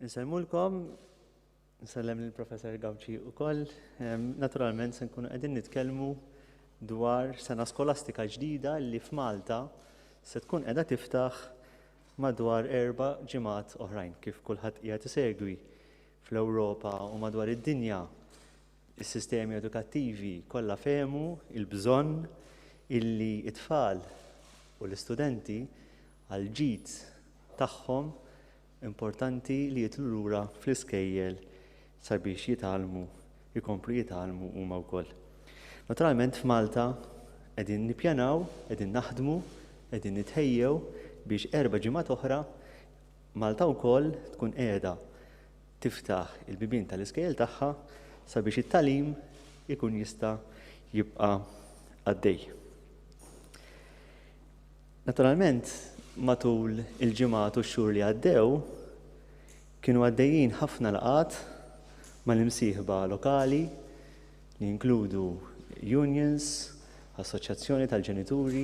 Insellmulkom, nsellem lill-Professor Gauci ukoll. Naturalment se nkunu qegħdin nitkellmu dwar sena skolastika ġdida li f'Malta se tkun qiegħda tiftaħ madwar 4 ġimgħat oħrajn kif kulħadd qiegħed isegwi fl-Ewropa u madwar id-dinja. Is-sistemi edukattivi kollha fehmu l-bżonn illi t-tfal u l-istudenti għall-ġid tagħhom importanti li jidħlu lura fl-iskejjel sabiex jitgħallmu, jkomplu jitgħallmu huma wkoll. Naturalment f'Malta qegħdin nippjanaw, qegħdin naħdmu, qegħdin nitħejjew biex 4 ġimgħat oħra Malta wkoll tkun qiegħda tiftaħ il-bibien tal-iskejjel tagħha sabiex it-tagħlim ikun jista' jibqa' għaddej. Naturalment, matul il-ġimgħat u x-xhur li għaddew, kienu għaddejjin ħafna laqgħat mal-imsieħba lokali li jinkludu unions, assoċjazzjoni tal-ġenituri,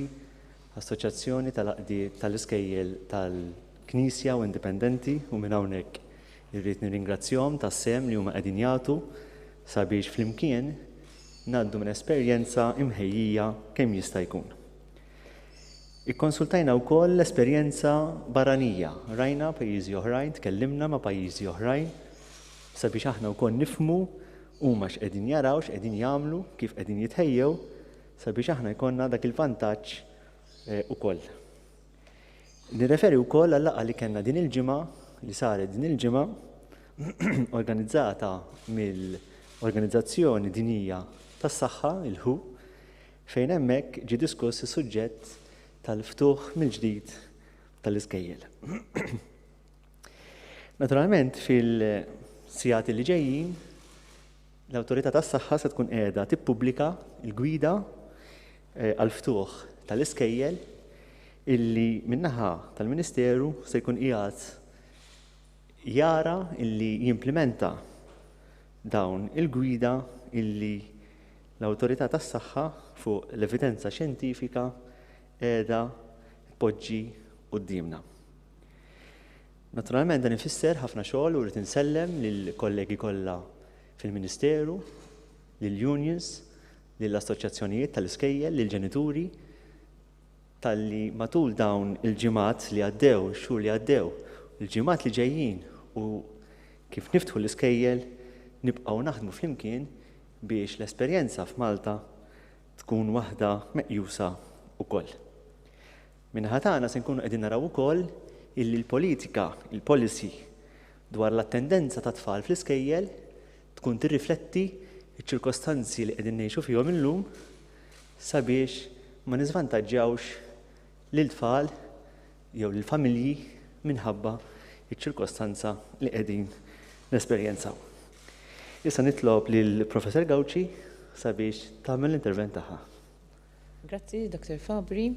assoċjazzjoni tal-għaqdiet tal-iskejjel tal-Knisja u indipendenti, u minn hawnhekk irrid nirringrazzjahom tas-sehem li huma qegħdin jagħtu sabiex flimkien ngħaddu minn esperjenza imħejjija kemm jista' jkun. Ikkonsultajna wkoll l-esperjenza barranija, rajna pajjiżi oħrajn, tkellimna ma' pajjiżi oħrajn sabiex aħna wkoll nifhmu huma x'qegħdin jaraw, x'qegħdin jagħmlu, kif qegħdin jitħejjew sabiex aħna jkollna dak il-vantaġġ ukoll. Nirreferi wkoll għal-laqgħa li kellna din il-ġimgħa, li saret din il-ġimgħa, organizzata mill-Organizzazzjoni Dinjija tas-Saħħa, il-WHO, fejn hemmhekk ġie diskuss is-suġġett tal-ftuħ mill-ġdid tal-iskejjel. Naturalment, fil-sigħat li ġejjin, l-Awtorità tas-Saħħa se tkun qiegħda tippubblika l-gwida għall-ftuħ tal-iskejjel illi min-naħa tal-Ministeru se jkun qiegħed jara illi jimplementa dawn il-gwida illi l-Awtorità tas-Saħħa fuq l-evidenza xjentifika qiegħda tpoġġi quddiemna. Naturalment dan ifisser ħafna xogħol u rrid insellem lill-kollegi kollha fil-Ministeru, lill-unions, lill-assoċjazzjonijiet tal-iskejjel, lill-ġenituri, talli matul dawn il-ġimgħat li għaddew, ix-xhur li għaddew, il-ġimgħat li ġejjin u kif niftħu l-iskejjel nibqgħu naħdmu flimkien biex l-esperjenza f'Malta tkun waħda meqjusa wkoll. Min-naħa tagħna se nkunu qegħdin naraw ukoll illi l-politika, il-policy dwar l-attendenza ta' tfal fl-iskejjel tkun tirrifletti ċ-ċirkostanzi li qegħdin ngħixu fihom illum sabiex ma niżvantaġġjawx lil tfal jew lil familji minħabba ċ-ċirkostanza li qegħdin nesperjenzaw. Issa nitlob lil Professor Gauci sabiex tagħmel l-intervent tagħha. Grazzi, Dr. Fabri.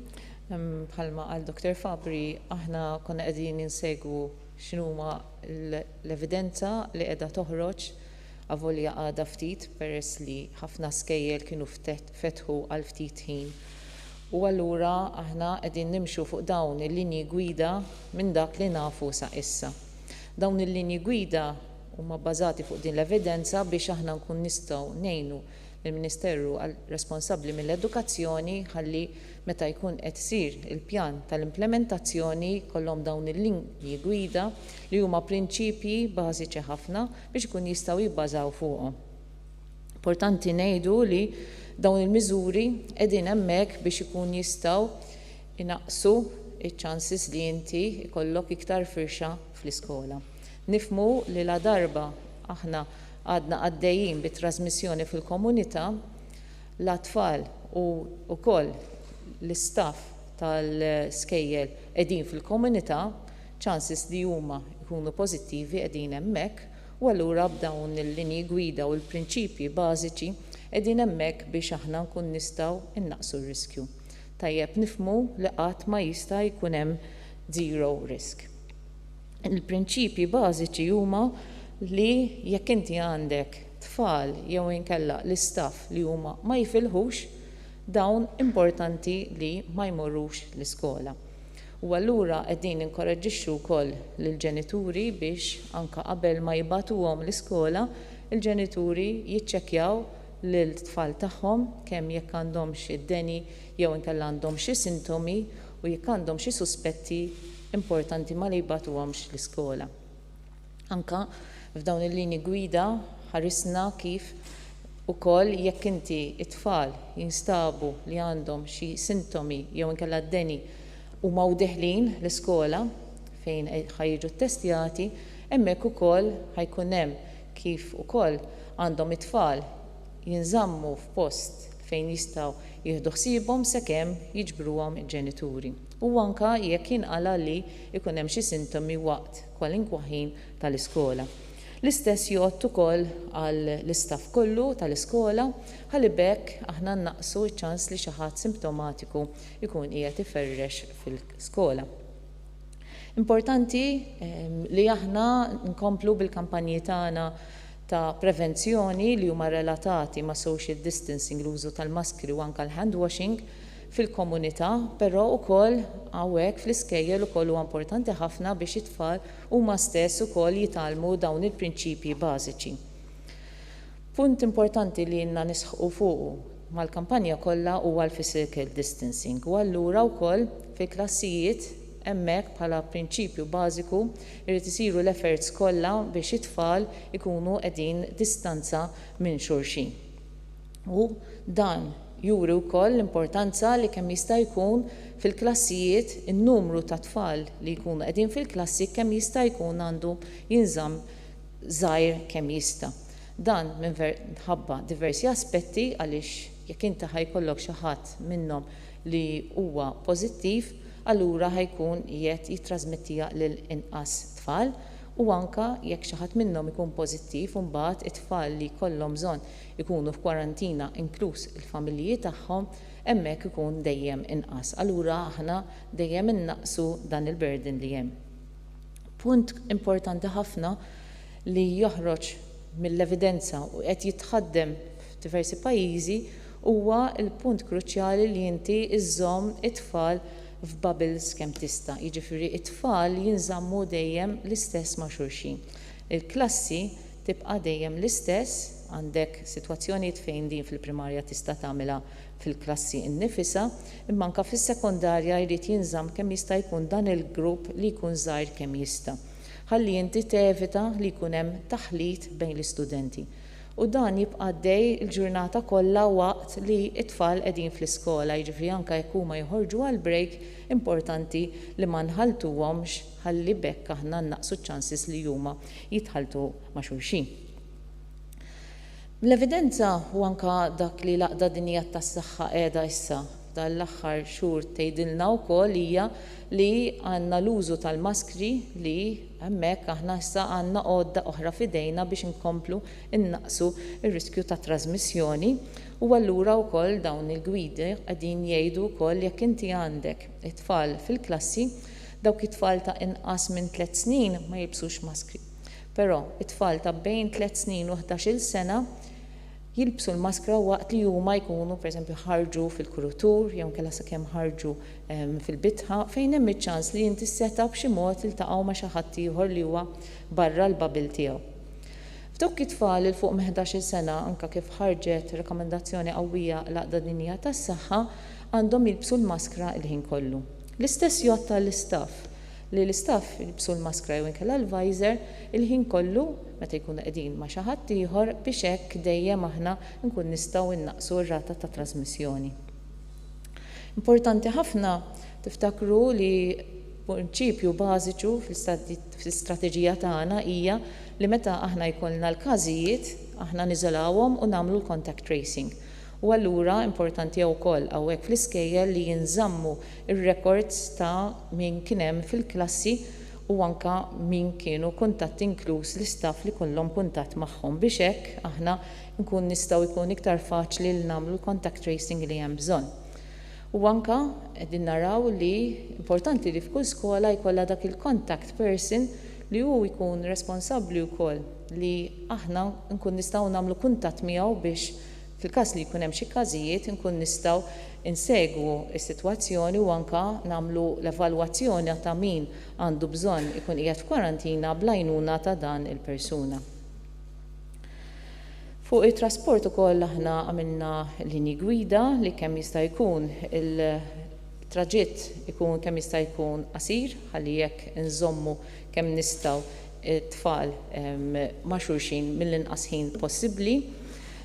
Bħalma qal Dr. Fabri, aħna konna qegħdin insegwu x'inhuma l-evidenza li qiegħda toħroġ avolja għadha ftit peress li ħafna skejjel kienu fetħu għal ftit ħin. U allura aħna qegħdin nimxu fuq dawn il-linji gwida minn dak li nafu sa issa. Dawn il-linji gwida huma bbażati fuq din l-evidenza biex aħna nkun nistgħu ngħinu lill-Ministeru responsabbli mill-edukazzjoni ħalli meta jkun qed isir il-pjan tal-implementazzjoni jkollhom dawn il-linji gwida li huma prinċipji bażiċi ħafna biex ikun jistgħu jibbażaw fuqhom. Importanti ngħidu li dawn il-miżuri qegħdin hemmhekk biex ikun jistgħu inaqqsu iċ-chances li inti jkollok iktar firxa fl-iskola. Nifhmu li la darba aħna għadna għaddejjin bit-trasmissjoni fil-komunità, l-atfal u wkoll l-istaff tal-skejjel qegħdin fil-komunità, chances li huma jkunu pożittivi qegħdin hemmhekk, u allura b'dawn il-linji gwida u l-prinċipji bażiċi qegħdin hemmhekk biex aħna nkun nistgħu nnaqqsu r-riskju. Tajjeb nifhmu li qatt ma jista' jkun hemm zero risk. Il-prinċipji bażiċi huma li jekk inti għandek tfal jew inkella l-istaff li huma ma jifilħux, dawn importanti li ma jmorrux l-iskola. U allura qegħdin ninkoraġġixxu wkoll lill-ġenituri biex anke qabel ma jibagħtuhom l-iskola, il-ġenituri jiċċekkjaw lil-tfal tagħhom kemm jekk għandhomx id-deni jew inkella għandhom xi sintomi, u jekk għandhom xi suspetti importanti ma li jibagħtuhomx l-iskola. Anka f'dawn il-linji gwida ħarisna kif ukoll jekk inti it-tfal jinstabu li għandhom xi sintomi jew inkella d-deni huma u deħlin l-iskola fejn ħa jiġu ttestjati, hemmhekk ukoll ħa jkun hemm kif ukoll għandhom it-tfal jinżammu f'post fejn jistgħu jieħdu ħsiebhom sakemm jiġbruhom il-ġenituri. U anka jekk jinqala li jkun hemm xi sintomi waqt kwalinkwa ħin tal-iskola. L-istess jgħodd ukoll għall-istaff kollu tal-iskola, ħalli b'hekk aħna nnaqqsu ċ-ċans li xi ħadd simptomatiku jkun qiegħed iferrex fil-skola. Importanti li aħna nkomplu bil-kampanji tagħna ta' prevenzjoni li huma relatati ma' social distancing, l-użu tal-maskri u anka l-hand washing fil-komunità, però wkoll hawnhekk fl-iskejjel ukoll huwa importanti ħafna biex it-tfal huma stess ukoll jitgħallmu dawn il-prinċipji bażiċi. Punt importanti li ilna nisħqu fuqu mal-kampanja kollha huwa l-physical distancing, u allura wkoll fil-klassijiet hemmhekk bħala prinċipju bażiku jrid isiru l-efforts kollha biex it-tfal ikunu qegħdin distanza minn xulxin. U dan juri wkoll l-importanza li kemm jista' jkun fil-klassijiet in-numru ta' tfal li jkunu qegħdin fil-klassi kemm jista' jkun għandu jinżamm żgħir kemm jista'. Dan minħabba diversi aspetti, għaliex jekk inti ħa jkollok xi ħadd minnhom li huwa pożittiv, allura ħa jkun qiegħed jittrażmettiha lil inqas tfal, u anka jekk xi ħadd minnhom ikun pożittiv, imbagħad it-tfal li jkollhom bżonn ikunu f'kwarantina, inkluż il-familji tagħhom, hemmhekk ikun dejjem inqas. Allura aħna dejjem innaqsu dan il-burden li hemm. Punt importanti ħafna li joħroġ mill-evidenza u qed jitħaddem f'diversi pajjiżi huwa l-punt kruċjali li inti iżżomm it-tfal f'bubbles kemm tista'. Jiġifieri it-tfal jinżammu dejjem l-istess ma' xulxin. Il-klassi tibqa' dejjem l-istess, għandek sitwazzjonijiet fejn din fil-primarja tista' tagħmilha fil-klassi innifisha, imma anke fis-sekondarja jrid jinżamm kemm jista' jkun dan il-grupp li jkun żgħir kemm jista'. Ħalli inti tevita li jkun hemm taħlit bejn l-istudenti. U dan jibqa' għaddej il-ġurnata kollha waqt li t-tfal qegħdin fl-iskola, jiġifieri anke jekk huma joħorġu għal break, importanti li ma nħaltuhomx ħalli b'hekk aħna nnaqqsu ċ-chances li huma jitħaltu ma' xulxin. L-evidenza u anka dak li l-Għaqda Dinjija tas-Saħħa qiegħda issa dal-aħħar xhur tgħidilna wkoll hija li għandna l-użu tal-maskri, li hemmhekk aħna issa għandna għodda oħra f'idejna biex inkomplu innaqsu r-riskju ta' trasmissjoni. U allura wkoll dawn il-gwidi qegħdin jgħidu wkoll jekk inti għandek it-tfal fil-klassi, dawk it-tfal ta' inqas minn 3 snin ma jilbsux maskri. Però it-tfal ta' bejn 3 snin u 11-il sena jilbsu l-maskra waqt li huma jkunu pereżempju ħarġu fil-kurutur jew inkella sakemm ħarġu fil-bitħa, fejn hemm iċ-ċans li inti seta' b'xi mod tiltaqgħu ma' xi ħadd ieħor li huwa barra l-bubble tiegħu. F'dawk it-tfal il fuq minn 11-il sena, anka kif ħarġet rekomendazzjoni qawwija l-Għaqda Dinjija tas-Saħħa, għandhom jilbsu l-maskra l-ħin kollu. L-istess jgħodd għall-istaff, li l-istaff jilbsu l-maskra jew inkella l-visor il-ħin kollu meta jkunu qegħdin ma' xi ħadd ieħor, biex hekk dejjem aħna nkun nistgħu nnaqqsu r-rata ta' trasmissjoni. Importanti ħafna tiftakru li prinċipju bażiċu fl-istrateġija tagħna hija li meta aħna jkollna l-każijiet, aħna niżolawhom u nagħmlu l-contact tracing. U allura importanti wkoll hawnhekk fl-iskejjel li jinżammu r-records ta' min kien hemm fil-klassi u anka min kienu kuntatti, inkluż l-istaff li kollhom kuntatt magħhom, biex hekk aħna nkun nistgħu jkun iktar faċli li nagħmlu l-contact tracing li hemm bżonn. U anka qegħdin naraw li importanti li f'kull skola jkollha dak il-contact person li hu jkun responsabbli wkoll li aħna nkun nistgħu nagħmlu kuntatt miegħu biex fil-każ li jkun hemm xi każijiet inkun nistgħu insegwu s-sitwazzjoni u anka nagħmlu l-evalwazzjoni ta' min għandu bżonn ikun qiegħed f'kwarantina bl-għajnuna ta' dan il-persuna. Fuq it-trasport ukoll aħna għamilna linji gwida li kemm jista' jkun il-traġitt ikun kemm jista' jkun qasir ħalli jekk inżommu kemm nistgħu t-tfal ma' xulxin mill-inqas ħin possibbli.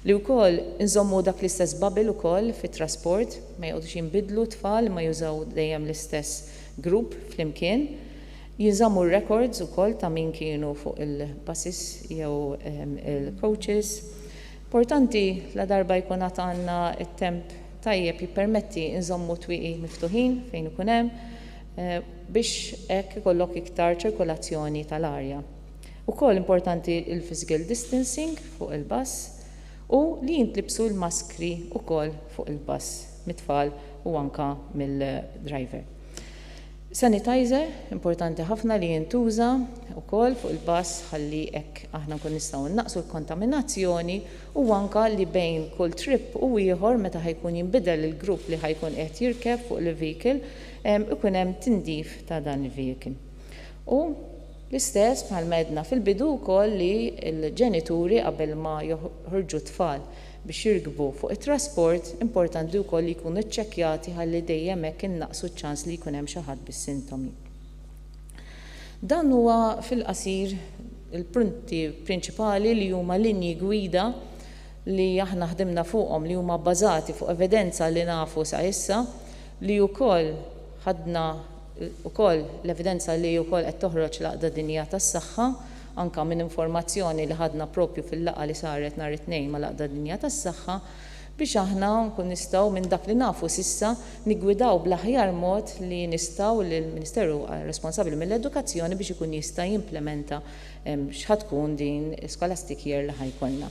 Li wkoll inżommu dak l-istess bubble ukoll fit-trasport, ma joqogħdux jinbidlu t-tfal imma jużaw dejjem l-istess grupp flimkien. Jinżammu r-records ukoll ta' min kienu fuq il-buses jew il-coaches. Importanti ladarba jkun għad għandna t-temp tajjeb jippermetti nżommu twieqi miftuħin fejn ikun hemm biex hekk ikollok iktar ċirkolazzjoni tal-arja. Ukoll importanti l-physical distancing fuq il-bus u li jintlibsu l-maskri ukoll fuq il-bus mit-tfal u anka mill-driver. Sanitizer, importanti ħafna li jintuża wkoll fuq il-bus ħalli hekk aħna nkun nistgħu nnaqqsu l-kontaminazzjoni u anka li bejn kull trip u ieħor meta ħa jkun jinbidel il-grupp li ħa jkun qiegħed jirkeb fuq il-vehicle ikun hemm tindif ta' dan il-vehicle. U l-istess bħalma għedna fil-bidu wkoll li l-ġenituri qabel ma joħorġu t-tfal biex jirkbu fuq it-trasport, importanti wkoll li jkunu ċċekkjati ħalli dejjem hekk innaqqsu ċ-ċans li jkun hemm xi ħadd bis-sintomi. Dan huwa fil-qasir il-punti prinċipali li huma linji gwida li aħna ħdimna fuqhom li huma bbażati fuq evidenza li nafu sa issa li wkoll ħadna ukoll l-evidenza li wkoll qed toħroġ l-Għaqda Dinjija tas-Saħħa, anke minn informazzjoni li ħadna propju fil-laqgħa li saret nhar it-Tnejn mal-Għaqda Dinjija tas-Saħħa, biex aħna nkun nistgħu minn dak li nafu s'issa niggwidaw bl-aħjar mod li nistgħu lill-Ministeru responsabbli mill-Edukazzjoni biex ikun jista' jimplementa x'ħa tkun din scholastic year li ħa jkollna.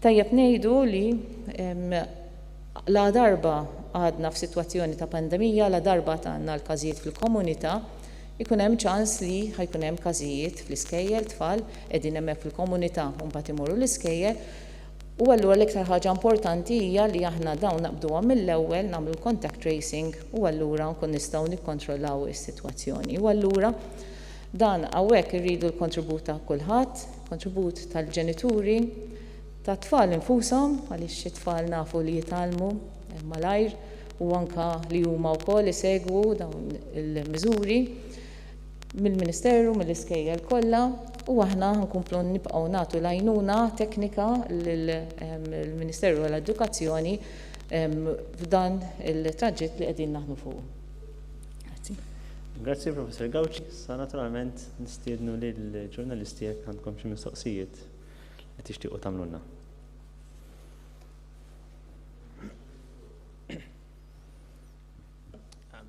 Tajjeb ngħidu li Ladarba għadna f'sitwazzjoni ta' pandemija, ladarba għad għandna l-każijiet fil-komunità, ikun hemm ċans li ħa jkun hemm każijiet fl-iskejjel, tfal qegħdin hemmhekk fil-komunità u mbagħad imorru l-iskejjel, u allura l-iktar ħaġa importanti hija li aħna dawn naqbduhom mill-ewwel, nagħmlu l-contact tracing u allura nkun nistgħu nikkontrollaw is-sitwazzjoni. U allura dan hawnhekk irridu l-kontribut ta' kulħadd, kontribut tal-ġenituri, tat-tfal infushom, għaliex it-tfal nafu li jitgħallmu malajr u anke li huma wkoll isegwu dawn il-miżuri mill-Ministeru, mill-iskejjel kollha u aħna nkomplu nibqgħu nagħtu l-għajnuna teknika lill-Ministeru għall-Edukazzjoni f'dan il-traġitt li qegħdin naħdmu fuqu. Grazzi. Grazzi Professor Gauci. Sa naturalment nistiednu lill-ġurnalisti jekk għandkom xi mistoqsijiet li tixtiequ tagħmlulna.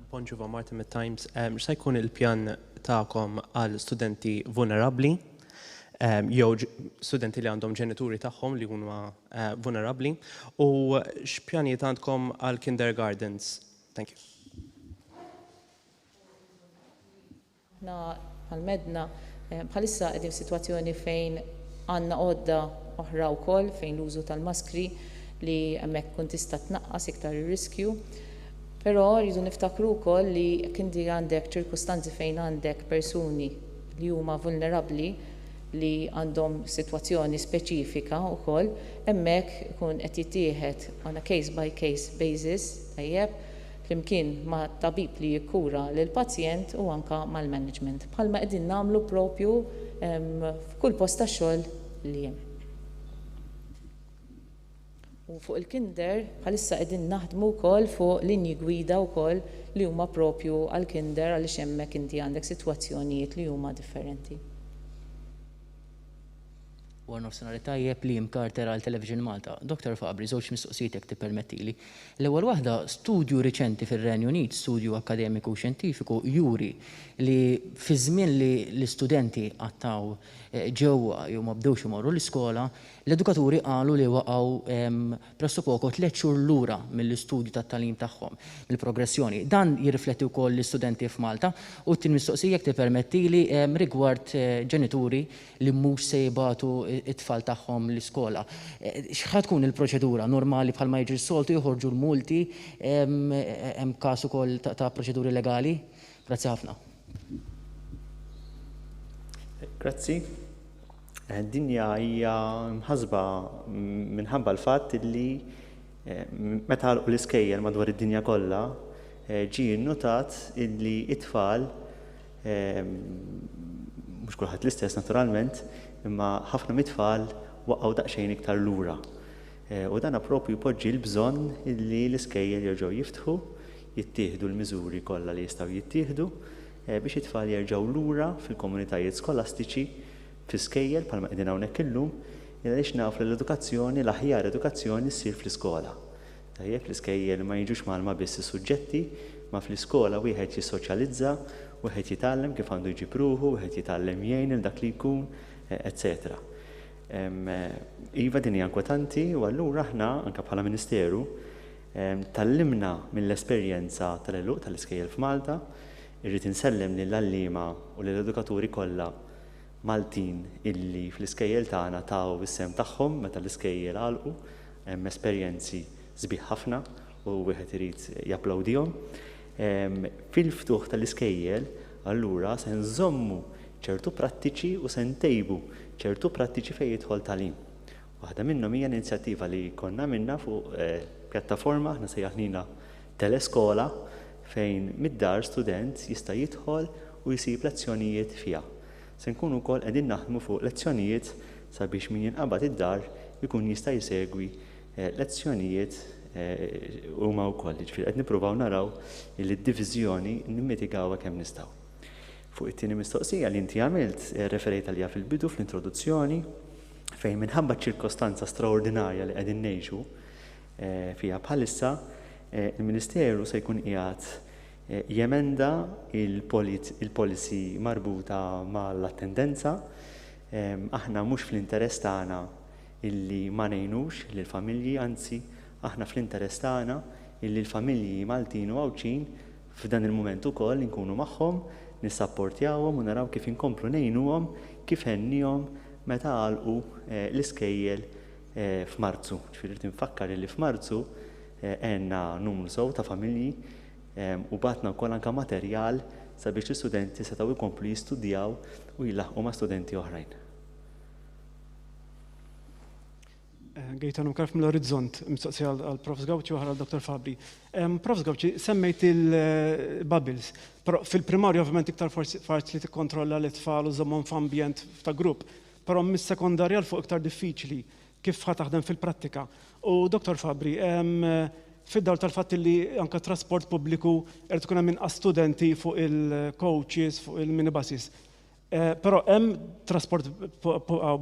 Bonġu va Martin mit-Times. X'se jkun il-pjan tagħkom għal studenti vulnerabbli jew studenti li għandhom ġenituri tagħhom li huma eh, vulnerabbli u x'pjanijiet għandkom għal kindergartens? Thank you. Aħna bħal m'għedna, bħalissa qegħdin f'sitwazzjoni fejn għandna għodda oħra wkoll fejn l-użu tal-maskri li hemmhekk tkun tista' tnaqqas iktar ir-riskju. Però rridu niftakru wkoll li jekk inti għandek ċirkustanzi fejn għandek persuni li huma vulnerabbli li għandhom sitwazzjoni speċifika wkoll, hemmhekk ikun qed jittieħed on a case by case basis, tajjeb, flimkien mat-tabib li jikkura lill-pazjent u anke mal-management, bħalma qegħdin nagħmlu proprju f'kull post tax-xogħol li hemm. U fuq il-kinder, bħalissa qegħdin naħdmu wkoll fuq linji gwida wkoll li huma proprju għall-kinder għaliex hemmhekk inti għandek sitwazzjonijiet li huma differenti. Wara nofsinhar it-tajjeb, Liam Carter għal Television Malta. Dottor Fabri, żewġ mistoqsijiet jekk tippermettili. L-ewwel waħda, studju riċenti fir-Renju Unit, studju akkademiku u xjentifiku, juri li fiż-żmien li l-istudenti qattgħu ġewwa jew ma bdewx imorru l-iskola, L-edukaturi qalu li waqgħu pressupoko tliet xhur lura mill-istudju tat-tagħlim tagħhom, mill-progressjoni. Dan jirrifletti wkoll l-istudenti f'Malta? U t-tieni mistoqsija, jekk tippermettili, rigward ġenituri li mhux se jibagħtu t-tfal tagħhom l-iskola. X'ħa tkun il-proċedura? Normali bħalma jiġri s-soltu joħorġu l-multi, hemm każ ukoll ta' proċeduri legali? Grazzi ħafna. Grazzi. Dinja hija mħassba minħabba l-fatt li meta għalqu l-iskejjel madwar id-dinja kollha, ġie nnutat illi t-tfal, mhux kulħadd l-istess naturalment, imma ħafna mit-tfal waqgħu daqsxejn iktar lura. U dan proprju jpoġġi l-bżonn illi l-iskejjel jerġgħu jiftħu, jittieħdu l-miżuri kollha li jistgħu jittieħdu biex it-tfal jerġgħu lura fil-komunitajiet skolastiċi, fl-iskejjel bħalma qegħdin hawnhekk illum, għaliex nafu li l-edukazzjoni, l-aħjar edukazzjoni ssir fl-iskola. Tajjeb, fl-iskejjel ma jiġux mgħallma biss is-suġġetti, ma fl-iskola wieħed jissoċjalizza, wieħed jitgħallem kif għandu jġib ruħu, wieħed jitgħallem jgħin lil dak li jkun, etc. Iva din hija inkwetanti u allura aħna anke bħala Ministeru tgħallimna mill-esperjenza tal-għeluq tal-iskejjel f'Malta. Irrid insellem lill-għalliema u lill-edukaturi kollha Maltin illi fl-iskejjel tagħna taw is-sehem tagħhom meta l-iskejjel għalqu. Hemm esperjenzi sbieħ ħafna u wieħed irid japplawdihom. Fil-ftuħ tal-iskejjel allura se nżommu ċertu prattiċi u se ntejbu ċertu prattiċi fejn jidħol tagħlim. Waħda minnhom hija l-inizjattiva li konna għamilna fuq pjattaforma aħna sejjaħnilha Teleskola fejn mid-dar student jista' jidħol u jsib lezzjonijiet fiha. Se nkunu wkoll qegħdin naħdmu fuq lezzjonijiet sabiex min jinqabad id-dar ikun jista' jsegwi lezzjonijiet huma wkoll. Jiġifieri qed nippruvaw naraw illi d-diviżjoni nimmitigawha kemm nistgħu. Fuq it-tieni mistoqsija li inti għamilt, referejt għaliha fil-bidu fl-introduzzjoni, fejn minħabba ċ-ċirkostanza straordinarja li qegħdin ngħixu fiha bħalissa, il-Ministeru se jkun qiegħed jemenda il-policy marbuta mal-attendenza. Aħna mhux fl-interess tagħna illi ma ngħinux lill-familji, anzi aħna fl-interess tagħna illi l-familji Maltin u Għawdxin f'dan il-mument ukoll inkunu magħhom, nissapportjawhom u naraw kif inkomplu ngħinuhom kif għenniehom meta għalqu l-iskejjel f'Marzu. Ġifieri rrid infakkar illi f'Marzu għenna numru sew ta' familji u bagħatna wkoll anke materjal sabiex l-istudenti setgħu jkomplu jistudjaw u jlaħħqu ma' studenti oħrajn. Gaetano Mkarf mill-Orizzont, mistoqsija għal Prof. Gauci u oħra għal Dr. Fabri. Prof. Gauci, semmejt il-bubbles, però fil-primarju ovvjament iktar forsi faċli tikkontrolla l-itfal u żommhom f'ambjent ta' grupp, però mis-sekondarja 'l fuq iktar diffiċli kif ħa taħdem fil-prattika. U Dr. Fabri, fid-dawl tal-fatt li anke trasport pubbliku qed ikun hemm inqas studenti fuq il-coaches, fuq il-minibuses, Però hemm trasport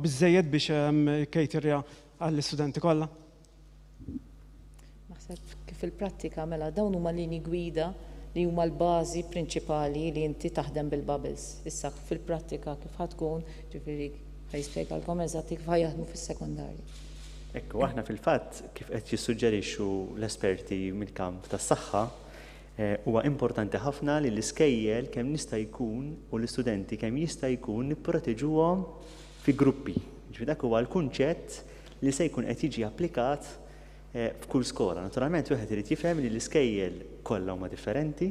biżżejjed biex jkejterja għall-istudenti kollha? Naħseb kif fil-prattika mela dawn huma linji gwida li huma l-bażi prinċipali li inti taħdem bil-bubbles. Issa fil-prattika kif ħa tkun, ġifieri ħa jispjegalkom eżatt kif ħa jaħdmu fis-sekondarji. Ekku, aħna fil-fatt kif qed jissuġġerixxu l-esperti mill-kamp tas-saħħa, Huwa importanti ħafna li l-iskejjel kemm jista' jkun u l-istudenti kemm jista' jkun nipproteġuhom fi gruppi. Jiġifieri dak huwa l-kunċett li se jkun qed jiġi applikat f'kull skola. Naturalment wieħed irid jifhem li l-iskejjel kollha huma differenti,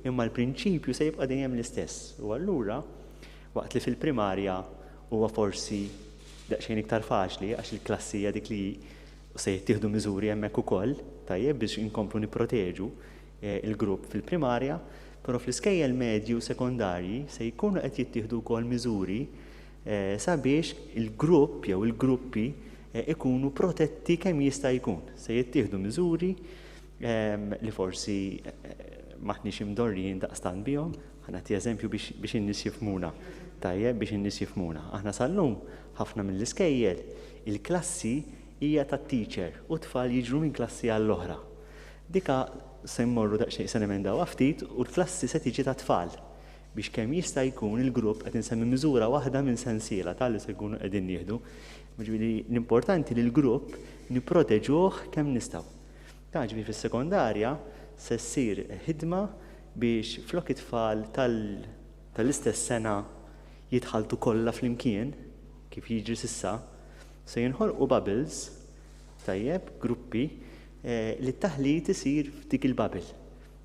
imma l-prinċipju se jibqa' dejjem l-istess. U allura waqt li fil-primarja huwa forsi daqsxejn iktar faċli għax il-klassi hija dik li hi, U se jittieħdu miżuri hemmhekk ukoll, tajjeb, biex inkomplu nipproteġu l-grupp fil-primarja, però fl-iskejjel medji u sekondarji se jkunu qed jittieħdu wkoll miżuri sabiex il-grupp jew il-gruppi ikunu protetti kemm jista' jkun. Se jittieħdu miżuri li forsi m'aħniex imdorrijin daqstant bihom, ħa nagħti eżempju biex in-nies jifhmuna. Tajjeb, biex in-nies jifhmuna. Aħna sal-lum ħafna mill-iskejjel il-klassi hija tat-teacher u t-tfal jiġru minn klassi għall-oħra. Dika se mmorru daqsxejn se nemendawha ftit u l-klassi se tiġi tat-tfal. biex kemm jista' jkun il-grupp, qed insemmi miżura waħda minn sensiela ta' li se jkunu qegħdin nieħdu. Ġifieri l-importanti li l-grupp nipproteġuh kemm nistgħu. Ta' ġifieri fis-sekondarja se ssir ħidma biex flok it-tfal tal-istess sena jitħalltu kollha flimkien, kif jiġri s'issa, se jinħolqu bubbles, tajjeb, gruppi, li t-taħlit isir f'dik il-bubble.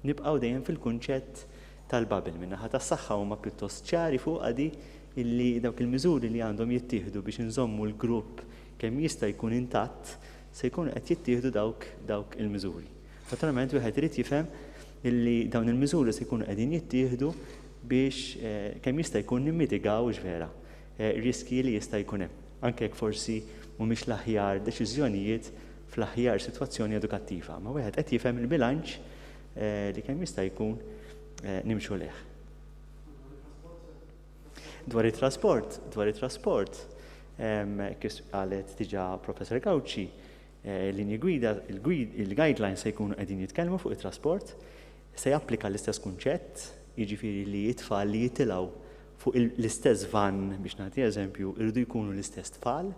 Nibqgħu dejjem fil-kunċett tal-bubble. Min-naħa tas-saħħa huma pjuttost ċari fuqha di illi dawk il-miżuri li għandhom jittieħdu biex inżommu l-grupp kemm jista' jkun intatt se jkunu qed jittieħdu dawk dawk il-miżuri. Naturalment wieħed irid jifhem illi dawn il-miżuri se jkunu qegħdin jittieħdu biex kemm jista' jkun nimmitigaw x'vera riskji li jista' jkun hemm, anke jekk forsi mhumiex l-aħjar deċiżjonijiet fl-aħjar sitwazzjoni edukattiva. Ma wieħed qed jifhem il-bilanċ li kemm jista' jkun nimxu lejh. Dwar it-trasport, dwar it-trasport, kif qalet diġà Professor Gauci, il-linji gwida, il-guidelines se jkunu qegħdin jitkellmu fuq it-trasport, se japplika l-istess kunċett, jiġifieri li t-tfal li jitilgħu fuq l-istess van, biex nagħti eżempju, iridu jkunu l-istess tfal,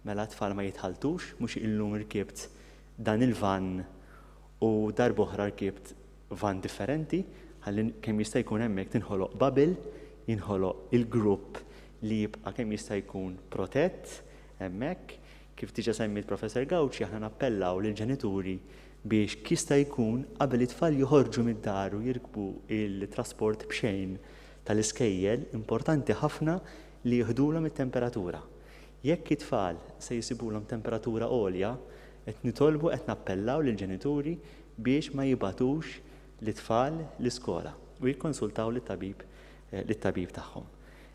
mela t-tfal ma jitħalltux, mhux illum irkibt dan il-van u darb'oħra rkibt van differenti, ħalli kemm jista' jkun hemmhekk tinħoloq bubble, jinħoloq il-grupp li jibqa' kemm jista' jkun protett hemmhekk. Kif diġà semmiet Professor Gauci, aħna nappellaw lill-ġenituri biex jista' jkun qabel it-tfal joħorġu mid-dar u jirkbu il-trasport b'xejn tal-iskejjel, importanti ħafna li jieħdulhom it-temperatura. Jekk it-tfal se jsibulhom temperatura għolja, qed nitolbu, qed nappellaw lill-ġenituri biex ma jibagħtux lit-tfal l-iskola u jikkonsultaw lit-tabib lit-tabib tagħhom.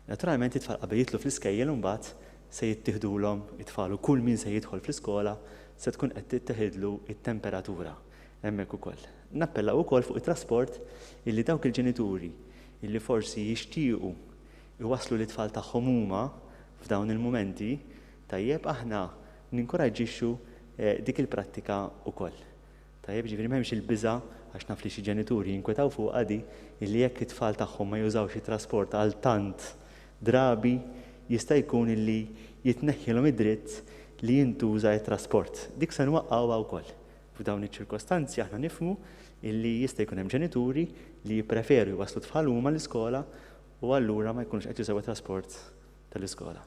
Naturalment it-tfal qabel jidħlu fl-iskejjel imbagħad se jittiħdulhom it-tfal u kull min se jidħol fl-iskola se tkun qed titteħidlu t-temperatura hemmhekk ukoll. Nappellaw ukoll fuq it-trasport illi dawk il-ġenituri illi forsi jixtiequ iwasslu lit-tfal tagħhom huma f'dawn il-mumenti, tajjeb, aħna ninkoraġġixxu dik il-prattika wkoll. Tajjeb, jiġifieri m'hemmx il-biża', għax naf li xi ġenituri jinkwetaw fuqha di, illi jekk it-tfal tagħhom ma jużawx it-trasport għal tant drabi jista' jkun illi jitneħħilhom id-dritt li jintuża t-trasport. Dik se nwaqqgħuha wkoll. F'dawn iċ-ċirkostanzi aħna nifhmu illi jista' jkun hemm ġenituri li jippreferu jwasslu t-tfal huma l-iskola u allura ma jkunux qed jużaw it-trasport tal-iskola.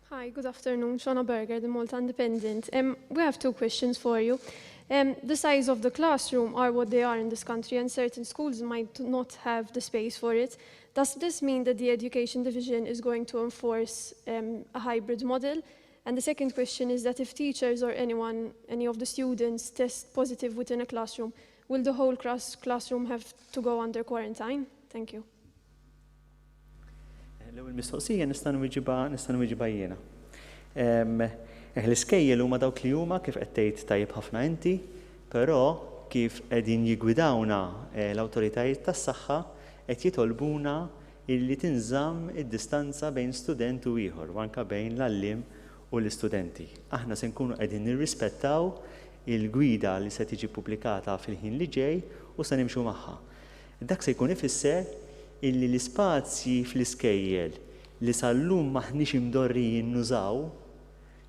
Hi, good afternoon. Shona Berger, the Malta Independent. We have two questions for you. The size of the classroom are what they are in this country, and certain schools might not have the space for it. Does this mean that the Education Division is going to enforce a hybrid model? And the second question is that if teachers or any of the students test positive within a classroom, will the whole classroom have to go under quarantine? Thank you. L-ewwel mistoqsija nista' nwiġibha nista' nwiġibha jiena. L-iskejjel huma dawk li huma kif qed tgħid tajjeb ħafna inti, però kif qegħdin jiggwidawna l-awtoritajiet tas-saħħa qed jitolbuna illi tinżamm id-distanza bejn student u ieħor u anke bejn l-għalliem u l-istudenti. Aħna se nkunu qegħdin nirrispettaw il-gwida li se tiġi ppubblikata fil-ħin li ġej u se nimxu magħha. Dak se jkun ifisser illi l-ispazji fl-iskejjel li sal-lum m'aħniex imdorrijin nużaw,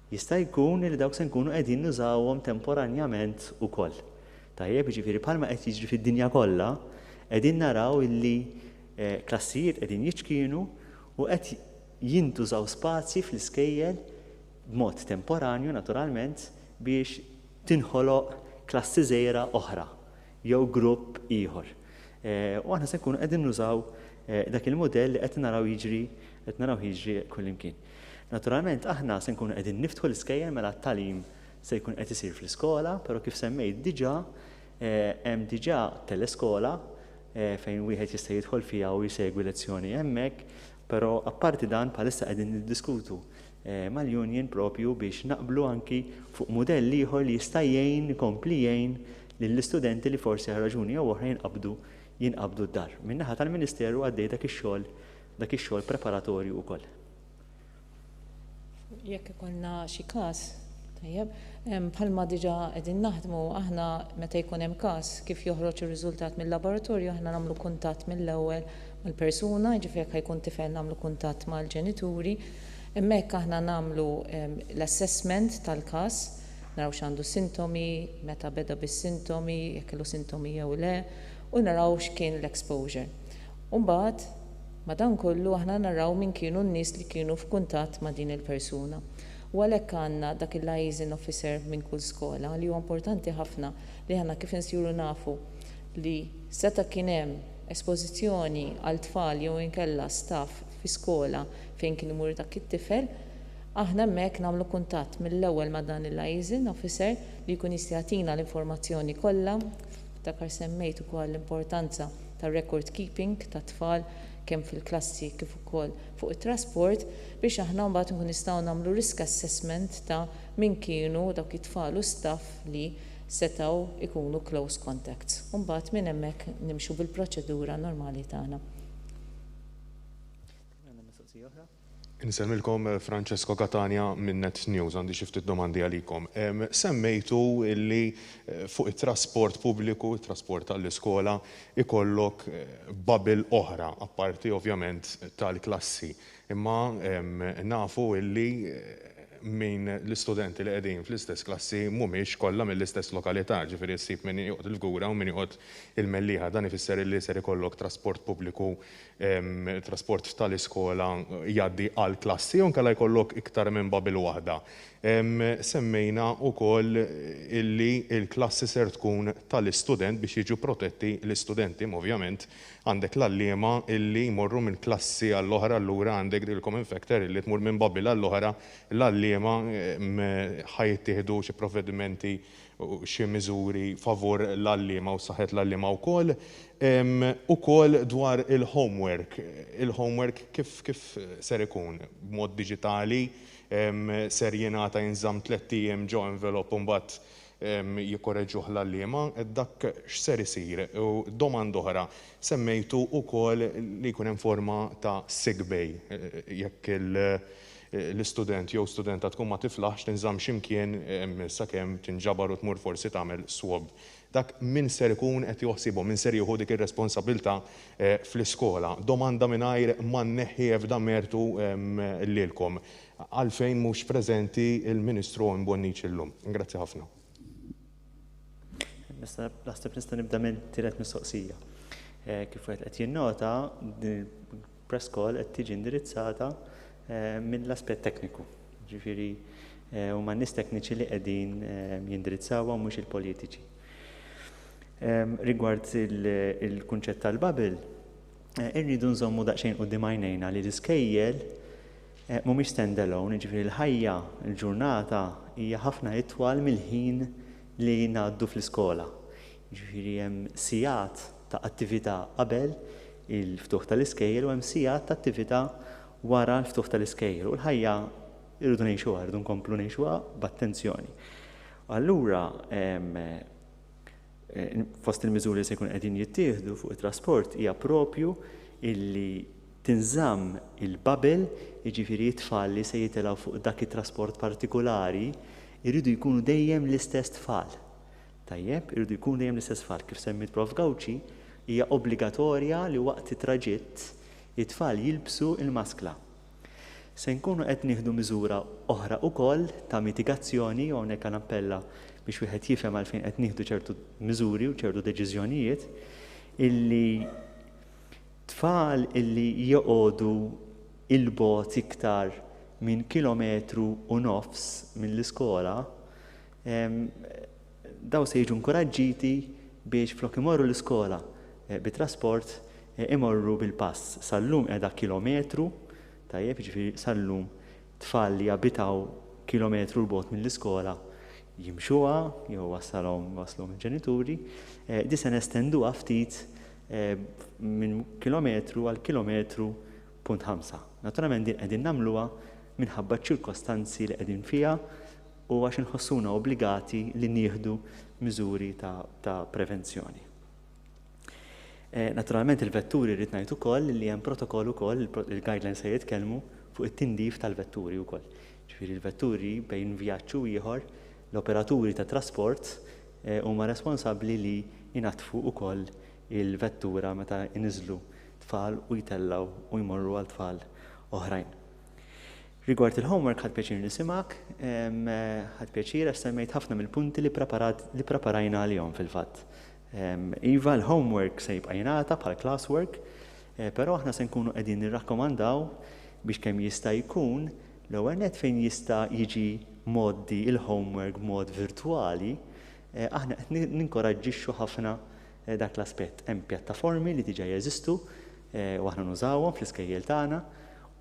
jista' jkun illi dawk se nkunu qegħdin nużawhom temporanjament ukoll. Tajjeb, jiġifieri bħalma qed jiġri fid-dinja kollha, qegħdin naraw illi klassijiet qegħdin jiċkienu u qed jintużaw spazji fl-iskejjel b'mod temporanju naturalment biex tinħoloq klassi żgħira oħra jew grupp ieħor. U aħna se nkunu qegħdin nużaw dak il-mudell li qed naraw jiġri qed naraw jiġri kullimkien. Naturalment aħna se nkunu qegħdin niftħu l-iskejjel mela t-tagħlim se jkun qed isir fl-iskola, però kif semmejt diġà hemm diġà teleskola fejn wieħed jista' jidħol fiha u jsegwi lezzjoni hemmhekk, però apparti dan bħalissa qegħdin niddiskutu mal-union propju biex naqblu anki fuq mudell ieħor li jista' jgħin, ikompli jgħin lill-istudenti li forsi għal raġuni jew oħra jinqabdu jinqabdu d-dar. Min-naħa tal-Ministeru għaddej dak ix-xogħol dak ix-xogħol preparatorju wkoll. Jekk ikollna xi każ. Tajjeb, bħalma diġà qegħdin naħdmu aħna, meta jkun hemm każ, kif joħroġ ir-riżultat mill-laboratorju, aħna nagħmlu kuntatt mill-ewwel mal-persuna, jiġifieri jekk ħa jkun tifel nagħmlu kuntatt mal-ġenituri. Hemmhekk aħna nagħmlu l-assessment tal-każ, naraw x'għandu sintomi, meta beda bis-sintomi, jekk kellu sintomi jew le, u naraw x'kien l-exposure. U mbagħad madankollu aħna naraw min kienu n-nies li kienu f'kuntatt ma' din il-persuna. U għalhekk għandna dak il-liaison officer minn kull skola, li huwa importanti ħafna li aħna kif insiru nafu li seta' kien hemm espożizzjoni għal tfal jew inkella staff fi skola fejn kien imur dak it-tifel, aħna hemmhekk nagħmlu kuntatt mill-ewwel ma' dan il-liaison officer li jkun jista' jagħtina l-informazzjoni kollha. Ftakar semmejt ukoll l-importanza ta' record keeping ta' tfal kemm fil-klassi kif ukoll fuq it-trasport, biex aħna mbagħad nkun nistgħu nagħmlu risk assessment ta' min kienu dawk it-tfal u staff li setgħu ikunu close contacts. U mbagħad minn hemmhekk nimxu bil-proċedura normali tagħna. Insellmilkom, Francesco Catania minn Net News, għandi xi ftit domandi għalikom. Semmejtu illi fuq it-trasport pubbliku, it-trasport tal-iskola, ikollok bubble oħra, apparti ovvjament tal-klassi. Imma nafu illi min l-istudenti li qegħdin fl-istess klassi mhumiex kollha mill-istess lokalità, ġifieri ssib min joqgħod il-Fgura u min joqgħod il-Mellieħa. Dan ifisser illi ser ikollok trasport pubbliku, trasport tal-iskola jgħaddi għal klassi, jew inkella jkollok iktar minn bubble waħda. Semmejna wkoll illi il-klassi ser tkun tal-istudent biex jiġu protetti l-istudenti, imma ovvjament għandek l-għalliema illi jmorru minn klassi għall-oħra, allura għandek il common factor illi tmur minn bubble għall-oħra l-għalliema. Ħa jittieħdu xi provvedimenti u xi miżuri favur l-għalliema u saħħet l-għalliema wkoll? Ukoll dwar il-homework, il-homework kif ser ikun? B'mod diġitali, ser jingħata, jinżamm 3 ijiem ġo envelope u mbagħad jikkoreġuh l-għalliema, dak x'ser isir? U domanda oħra, semmejtu ukoll li jkun hemm forma ta' sick bay, jekk l-istudent jew studenta tkun ma tiflaħx, tinżamm x'imkien sakemm tinġabar u tmur forsi tagħmel swab. Dak min ser ikun qed joħsibhom, min ser jieħu dik ir-responsabilità fl-iskola? Domanda mingħajr ma nneħħi ebda mertu lilkom. Għalfejn mhux preżenti il-Ministru Bonnici llum? Grazzi ħafna. Naħseb nista' nibda minn tielet mistoqsija. Kif wieħed qed jinnota, din il-press call qed tiġi indirizzata mill-aspett tekniku. Ġifieri huma nies tekniċi li qegħdin jindirizzawha u mhux il-politiċi. Rigward il-kunċett tal-bubble, irridu nżommu daqsxejn quddiem għajnejna li l-iskejjel mhumiex stand-alone, jiġifieri l-ħajja, il-ġurnata hija ħafna itwal mill-ħin li ngħaddu fl-iskola. Ġifieri hemm sigħat ta' attività qabel il-ftuħ tal-iskejjel u hemm sigħat ta' attività wara l-ftuħ tal-iskejjel. U l-ħajja irridu ngħixuha, irridu nkomplu ngħixuha b'attenzjoni. Allura, fost il-miżuri li se jkun qegħdin jittieħdu fuq it-trasport hija propju illi tinżamm il-bubble, jiġifieri t-tfal li se jitilgħu fuq dak it-trasport partikolari jridu jkunu dejjem l-istess tfal. Tajjeb, irridu jkunu dejjem l-istess tfal. Kif semmit Prof Gauci, hija obbligatorja li waqt it-traġitt it-tfal jilbsu il-maskla. Se nkunu qed nieħdu miżura oħra wkoll ta' mitigazzjoni, u hawnhekk nappella biex wieħed jifhem għalfejn qed nieħdu ċertu miżuri u ċertu deċiżjonijiet, illi tfal illi joqogħdu 'il bogħod iktar minn kilometru u nofs mill-iskola, daw se jiġu inkoraġġiti biex flok imorru l-iskola bit-trasport imorru bil-pass. Sal-lum qiegħda kilometru, tajjeb, jiġifieri sal-lum tfal li jabitaw kilometru 'l bogħod mill-iskola jimxuha jew wassalhom il-ġenituri, di se nestenduha ftit minn kilometru għal kilometru punt 5. Naturalment din qegħdin nagħmluha minħabba ċirkostanzi li qegħdin fiha u għax inħossuna obbligati li nieħdu miżuri ta' prevenzjoni. Naturalment il-vetturi, rrid ngħid ukoll li hemm protokoll ukoll, il-guidelines se jitkellmu fuq it-tindif tal-vetturi wkoll. Ġifieri l-vetturi bejn vjaġġ u ieħor, l-operaturi tat-trasport huma responsabbli li jnaddfu wkoll il-vettura meta jniżżlu tfal u jtellgħu u jmorru għal tfal oħrajn. Rigward il-homework ħadt pjaċir nisimgħek, ħadt pjaċir għax semmejt ħafna mill-punti li preparat li preparajna għalihom fil-fatt. Iva, l-homework se jibqa' jingħata bħal classwork, però aħna se nkunu qegħdin nirrakkomandaw biex kemm jista' jkun l-ewwel nett fejn jista' jiġi mgħoddi l-homework b'mod virtwali, aħna qed ninkoraġġixxu ħafna dak l-aspett. Hemm pjattaformi li diġà jeżistu u aħna nużawhom fl-iskejjel tagħna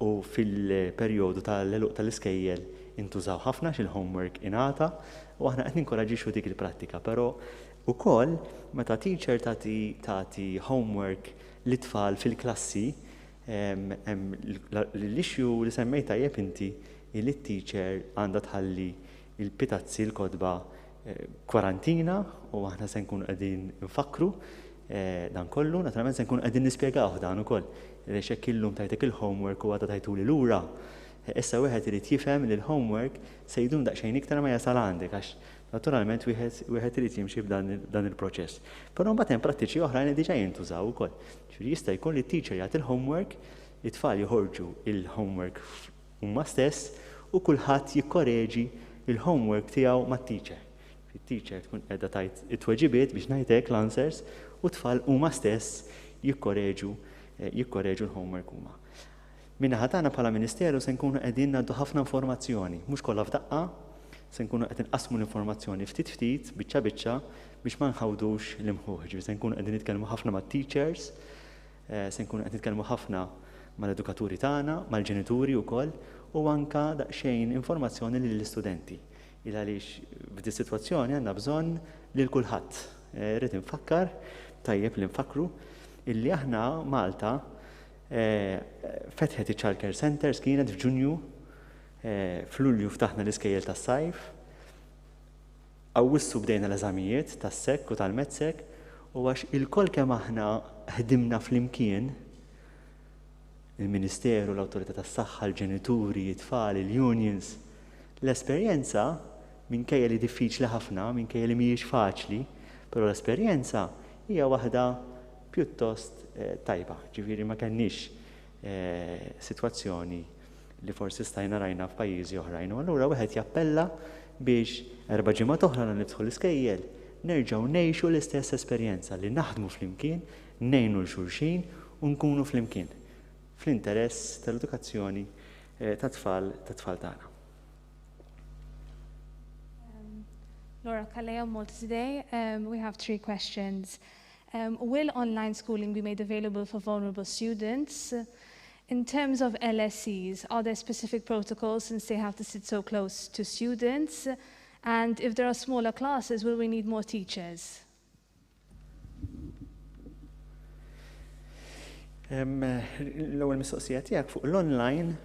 u fil-perjodu tal-għeluq tal-iskejjel intużaw ħafna għax il-homework ingħata u aħna qed ninkoraġġixxu dik il-prattika. Però ukoll meta teacher tagħti tagħti homework lit-tfal fil-klassi hemm l-issue li semmejt tajjeb inti li t-teacher għandha tħalli l-pitazzi, l-kotba kwarantina u aħna se nkunu qegħdin nfakkru dan kollu. Naturalment se nkunu qegħdin nispjegawh dan ukoll. Għaliex jekk illum tajtek il-homework u għada tajtuli lura, issa wieħed irid jifhem li l-homework se jdum daqsxejn iktar ma jasal għandek għax naturalment wieħed wieħed irid jimxi b'dan il-proċess. Però mbagħad hemm prattiċi oħrajn li diġà jintużaw ukoll. Ġifieri jista' jkun li t-teacher jagħti l-homework, it-tfal joħorġu il-homework huma stess u kulħadd jikkoreġi l-homework tiegħu mat-teacher. It-teacher tkun qiegħda tgħid it-tweġibiet biex ngħid hekk l-answers u t-tfal huma stess jikkoreġu jikkoreġu l-homework huma. Min-naħa tagħna bħala Ministeru se nkunu qegħdin ngħaddu ħafna informazzjoni, mhux kollha f'daqqa, se nkunu qed inqassmu l-informazzjoni ftit ftit, biċċa biċċa, biex ma nħawdux l-imħuħ. Ġifieri se nkunu qegħdin nitkellmu ħafna mat-teachers, Se nkunu qed nitkellmu ħafna mal-edukaturi tagħna, mal-ġenituri wkoll u anke daqsxejn informazzjoni lill-istudenti. Il għaliex f'dis-sitwazzjoni għandna bżonn lil kulħadd. Irrid infakkar, tajjeb li nfakkru, illi aħna Malta fetħet iċ-Child Care Centres kienet f'Ġunju, f'Lulju ftaħna l-iskejjel tas-sajf, Awwissu bdejna l-eżamijiet tas-SEC u tal-MATSEC u għax ilkoll kemm aħna ħdimna flimkien, il-Ministeru, l-Awtorità tas-Saħħa, l-ġenituri, it-tfal, il-unions, l-esperjenza, minkejja li diffiċli ħafna, minkejja li mhijiex faċli, però l-esperjenza hija waħda pjuttost tajba. Ġifieri ma kellniex sitwazzjoni li forsi stajna rajna f'pajjiżi oħrajn. U allura wieħed jappella biex erba' ġimgħat oħra la niftħu l-iskejjel, nerġgħu ngħixu l-istess esperjenza li naħdmu flimkien, ngħinu 'l xulxin u nkunu flimkien fl-interess tal-edukazzjoni tat-tfal tat-tfal tagħna. Laura Calleja, Malta Today. We have three questions. Will online schooling be made available for vulnerable students? In terms of LSEs, are there specific protocols since they have to sit so close to students? And if there are smaller classes, will we need more teachers? L-ewwel mistoqsija tiegħek fuq l-online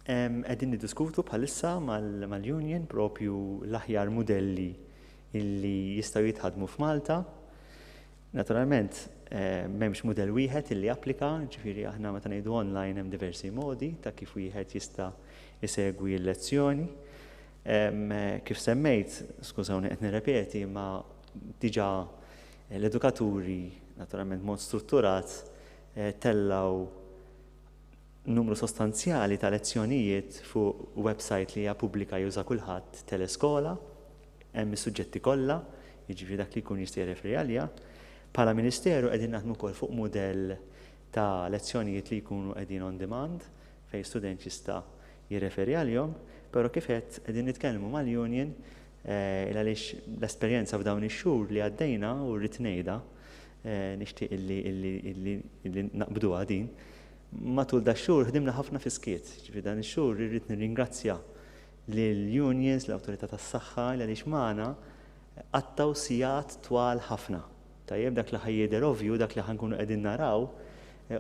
qegħdin niddiskutu bħalissa mal-union propju l-aħjar mudelli illi jistgħu jitħaddmu f'Malta. Naturalment, m'hemmx mudell wieħed illi japplika, ġifieri aħna meta ngħidu online hemm diversi modi ta' kif wieħed jista' jsegwi l-lezzjoni. Kif semmejt, skużawni qed nirrepeti, imma diġà l-edukaturi, naturalment b'mod strutturat, tellgħu numru sostanzjali ta' lezzjonijiet fuq website li hija pubblika juża kulħadd, Teleskola. Hemm is-suġġetti kollha, jiġifieri dak li jkun jista' jirreferi għaliha. Bħala Ministeru qegħdin naħdmu wkoll fuq mudell ta' lezzjonijiet li jkunu qegħdin on demand fejn student jista' jirreferi għalihom, però kif għedt qegħdin nitkellmu mal-union il għaliex l-esperjenza f'dawn ix-xhur li għaddejna u rrid ngħidha, nixtieq illi illi illi illi naqbduha din, matul dax-xhur ħdimna ħafna fis-skiet, jiġifieri dan ix-xhur irrid nirringrazzja lill-unions, l-Awtorità tas-Saħħa, għaliex magħna qattgħu sigħat twal ħafna. Tajjeb, dak li ħa jidher ovvju, dak li ħa nkunu qegħdin naraw,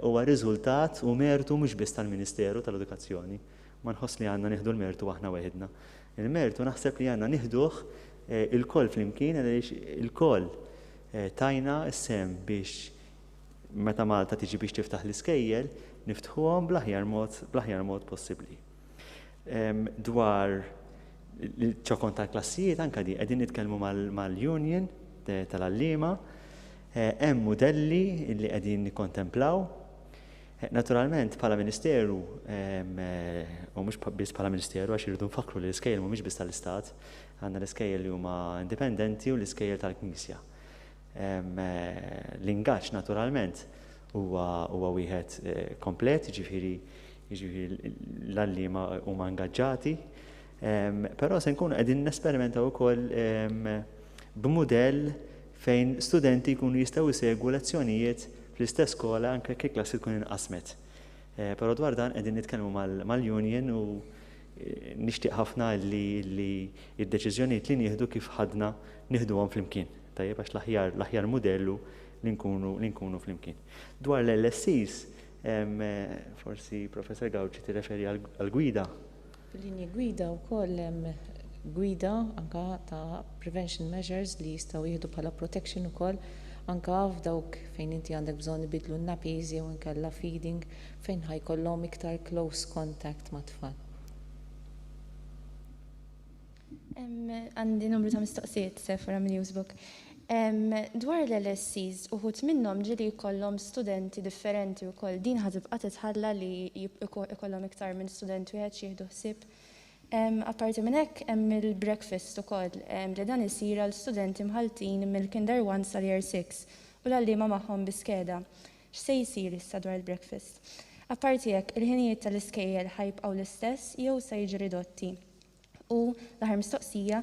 huwa riżultat u mertu mhux biss tal-Ministeru tal-Edukazzjoni. Ma nħoss li għandna nieħdu l-mertu aħna weħidna. Il-mertu naħseb li għandna nieħduh ilkoll flimkien għaliex ilkoll tajna s-sehem biex meta Malta tiġi biex tiftaħ l-iskejjel, niftħuhom bl-aħjar mod, bl-aħjar mod possibbli. Dwar il-ċokon tal-klassijiet anke di qegħdin nitkellmu mal-union tal-għalliema, hemm mudelli li qegħdin nikkontemplaw. Naturalment bħala Ministeru, u mhux biss bħala Ministeru għax irridu nfakkru li l-iskejjel mhumiex biss tal-Istat, għandna l-iskejjel li huma indipendenti u l-iskejjel tal-Knisja. L-ingaġġ naturalment huwa wieħed komplet, jiġifieri jiġifieri l-għalliema huma ingaġġati, però se nkunu qegħdin nesperimentaw ukoll b'mudell fejn studenti jkunu jistgħu jsegwu lezzjonijiet fl-istess skola anke jekk il-klassi tkun inqasmet. Però dwar dan qegħdin nitkellmu mal-union u nixtieq ħafna li d-deċiżjonijiet li nieħdu kif ħadna nieħduhom flimkien. Tajjeb għax l-aħjar l-aħjar mudell hu li nkunu li nkunu flimkien. Dwar l-LSCs, forsi Professor Gauci tirreferi għall-gwida. Fil-linji gwida wkoll hemm gwida anke ta' prevention measures li jistgħu jieħdu bħala protection ukoll anke f'dawk fejn inti għandek bżonn ibiddlu n-nappies jew inkella feeding fejn ħa jkollhom iktar close contact mat-tfal. Għandi numru ta' mistoqsijiet, Sephora minn Newsbook. Dwar l-LSCs, uħud minnhom ġieli jkollhom studenti differenti wkoll. Din ħa tibqa' titħalla li jkollhom iktar minn student wieħed x'jieħdu ħsieb? Apparti minn hekk hemm il-breakfast ukoll li dan isir għal studenti mħalltin mill-Kinder 1 sal-Year 6 u l-għalliema magħhom bi skeda. X'se jsir issa dwar il-breakfast? Apparti hekk, il-ħinijiet tal-iskejjel ħa jibqgħu l-istess jew se jiġu ridotti? U, l-aħħar mistoqsija,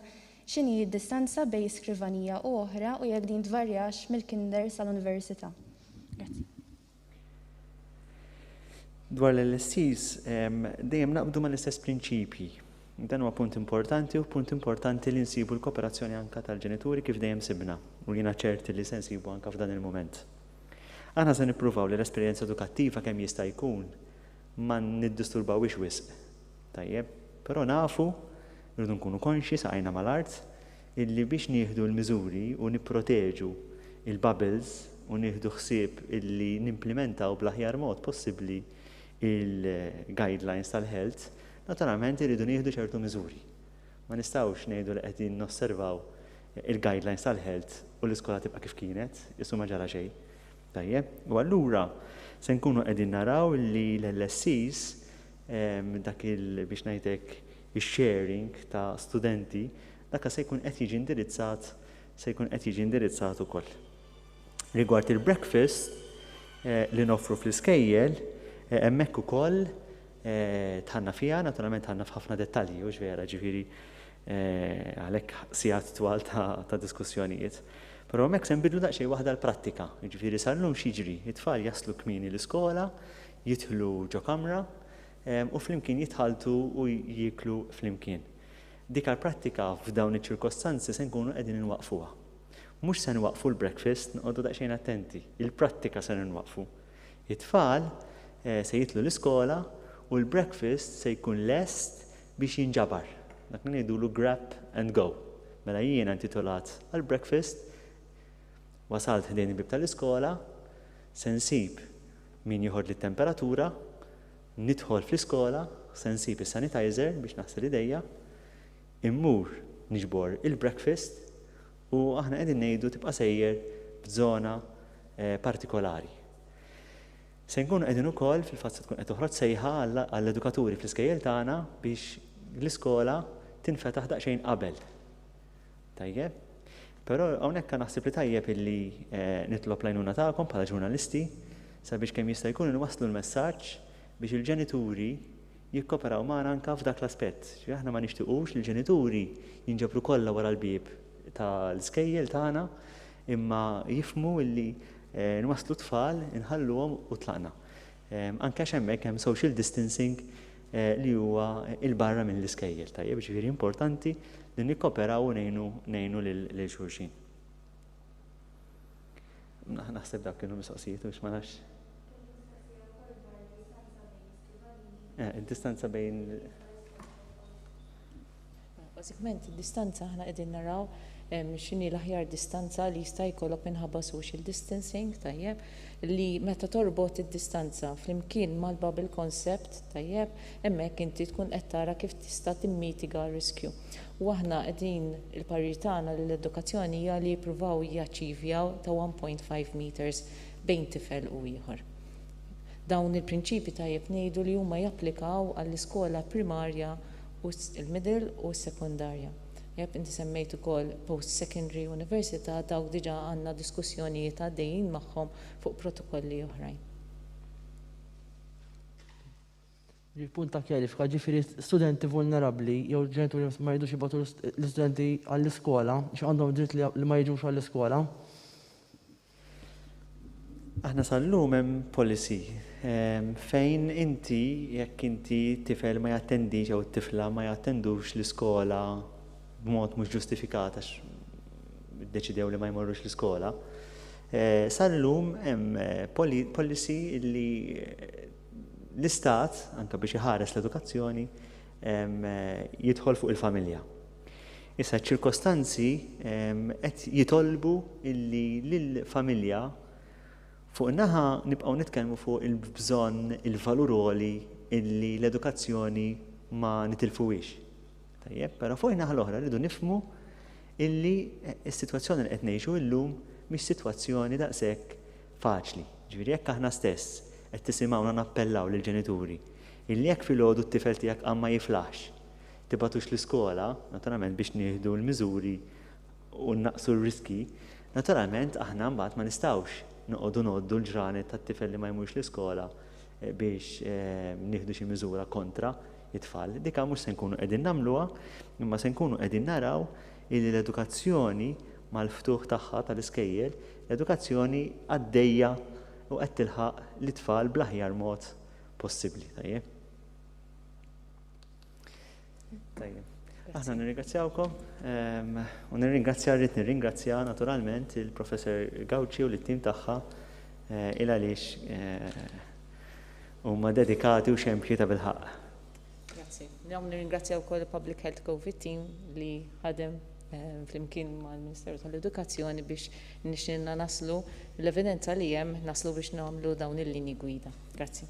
x'inhi d-distanza bejn skrivanija u oħra u jekk din tvarjax mill-kinder sal-università? Grazzi. Dwar l-LSCs, dejjem naqbdu mal-istess prinċipji. Dan huwa punt importanti u punt importanti li nsibu l-kooperazzjoni anke tal-ġenituri kif dejjem sibna u jiena ċert li se nsibu anke f'dan il-mument. Aħna se nippruvaw li l-esperjenza edukattiva kemm jista' jkun ma niddisturbawhiex wisq. Tajjeb, però nafu, irridu nkunu konxji saqajna mal-art, illi biex nieħdu l-miżuri u nipproteġu il-bubbles u nieħdu ħsieb illi nimplimentaw bl-aħjar mod possibbli il-guidelines tal-health, naturalment irridu nieħdu ċertu miżuri. Ma nistgħux ngħidu li qegħdin nosservaw il-guidelines tal-health u l-iskola tibqa' kif kienet, qisu ma ġara xejn. Tajjeb, u allura se nkunu qegħdin naraw li l-LSCs dak il biex ngħid hekk ix-sharing ta' studenti, dak se jkun qed jiġi indirizzat se jkun qed jiġi indirizzat ukoll. Rigward il-breakfast li noffru fl-iskejjel, hemmhekk ukoll dħalna fiha, naturalment dħalna f'ħafna dettalji, hux vera, ġifieri għalhekk sigħat twal ta' diskussjonijiet. Però hemmhekk se nbiddlu daqsxejn waħda l-prattika, jiġifieri sal-lum x'jiġri? It-tfal jaslu kmieni l-iskola, jidħlu ġo kamra u flimkien jitħalltu u jieklu flimkien. Dik għall-prattika f'dawn iċ-ċirkostanzi se nkunu qegħdin inwaqqfuha. Mhux se nwaqqfu l-breakfast, noqogħdu daqsxejn attenti, il-prattika ser inwaqqfu. It-tfal se jidħlu l-iskola u l-breakfast se jkun lest biex jinġabar. Dak li ngħidulu grab and go. Mela jiena intitolat għall-breakfast, wasalt ħdejn il-bieb tal-iskola, se nsib min joħodli t-temperatura, nidħol fl-iskola, se nsib is-sanitizer biex naħsel idejja, immur niġbor il-breakfast u aħna qegħdin ngħidu tibqa' sejjer f'żona partikolari. Se nkunu qegħdin ukoll, fil-fatt se tkun qed toħroġ sejħa għall-edukaturi fl-iskejjel tagħna biex l-iskola tinfetaħ daqsxejn qabel. Tajjeb? Però hawnhekk naħseb li tajjeb illi nitlob l-għajnuna tagħkom bħala ġurnalisti sabiex kemm jista' jkun inwasslu l-messaġġ biex il-ġenituri jikkoperaw magħna anke f'dak l-aspett. Ġifieri aħna ma nixtiqux li l-ġenituri jinġabru kollha wara l-bieb tal-iskejjel tagħna imma jifhmu illi nwasslu t-tfal, inħalluhom u tlaqna. Anke għax hemmhekk hemm social distancing li huwa 'il barra mill-iskejjel, tajjeb, ġifieri importanti li nikkoperaw u ngħinu ngħinu lil xulxin. Naħseb dak kienu mistoqsijiet u ma nafx. Id-distanza bejn. Bażikament id-distanza aħna qegħdin naraw x'inhi l-aħjar distanza li jista' jkollok minħabba social distancing, tajjeb, li meta torbot id-distanza flimkien mal-bubble concept, tajjeb, hemmhekk inti tkun qed tara kif tista' timmitiga r-riskju. U aħna qegħdin il-parir tagħna lill-edukazzjoni hija li jippruvaw jaċċivjaw ta' 1.5 meters bejn tifel u ieħor. Dawn il-prinċipji tajjeb ngħidu li huma japplikaw għall-iskola primarja u l-middle u s-sekondarja. Jeb, inti semmejt ukoll post-secondary università, dawk diġà għandna diskussjonijiet għaddejjin magħhom fuq protokolli oħrajn. Il-punt ta' kjarifika, ġifieri studenti vulnerabbli jew ġenituri ma jridux jibagħtu l-istudenti għall-iskola, għax għandhom dritt li ma jiġux għall-iskola. Aħna sal-lum hemm policy fejn inti jekk inti tifel ma jattendix jew tifla ma jattendux l-iskola b'mod mhux ġustifikat għax iddeċidew li ma jmorrux l-iskola, sal-lum hemm policy li l-istat, anke biex iħares l-edukazzjoni, jidħol fuq il-familja. Issa ċ-ċirkostanzi qed jitolbu illi lill-familja fuq naħa nibqgħu nitkellmu fuq il-bżonn, il-valur għoli illi l-edukazzjoni ma nitilfuhiex. Tajjeb, però fuq in-naħa l-oħra rridu nifhmu illi s-sitwazzjoni li qed ngħixu llum mhix sitwazzjoni daqshekk faċli. Ġifieri jekk aħna stess qed tisimgħuna nappellaw lill-ġenituri illi jekk filgħodu t-tifel tiegħek qam ma jiflaħx, tibagħtux l-iskola, naturalment biex nieħdu l-miżuri u nnaqqsu r-riskji, naturalment aħna mbagħad ma nistgħux noqogħdu ngħoddu l-ġranet tat-tifel li ma jmurx l-iskola biex nieħdu xi miżura kontra it-tfal. Dika mhux se nkunu qegħdin nagħmluha, imma se nkunu qegħdin naraw illi l-edukazzjoni mal-ftuħ tagħha tal-iskejjel, l-edukazzjoni għaddejja u qed tilħaq lit-tfal bl-aħjar mod possibbli. Tajjeb. Tajjeb. Aħna nirringrazzjawkom u nirringrazzja rrid nirringrazzja naturalment il-Professor Gauci u l-tim tagħha il għaliex huma dedikati u xempji ta' bilħaqq. Grazzi. Dawn nirringrazzja wkoll il-Public Health COVID Team li ħadem flimkien mal-Ministeru tal-Edukazzjoni biex nixxinna naslu l-evidenza li hemm naslu biex nagħmlu dawn il-linji gwida. Grazzi.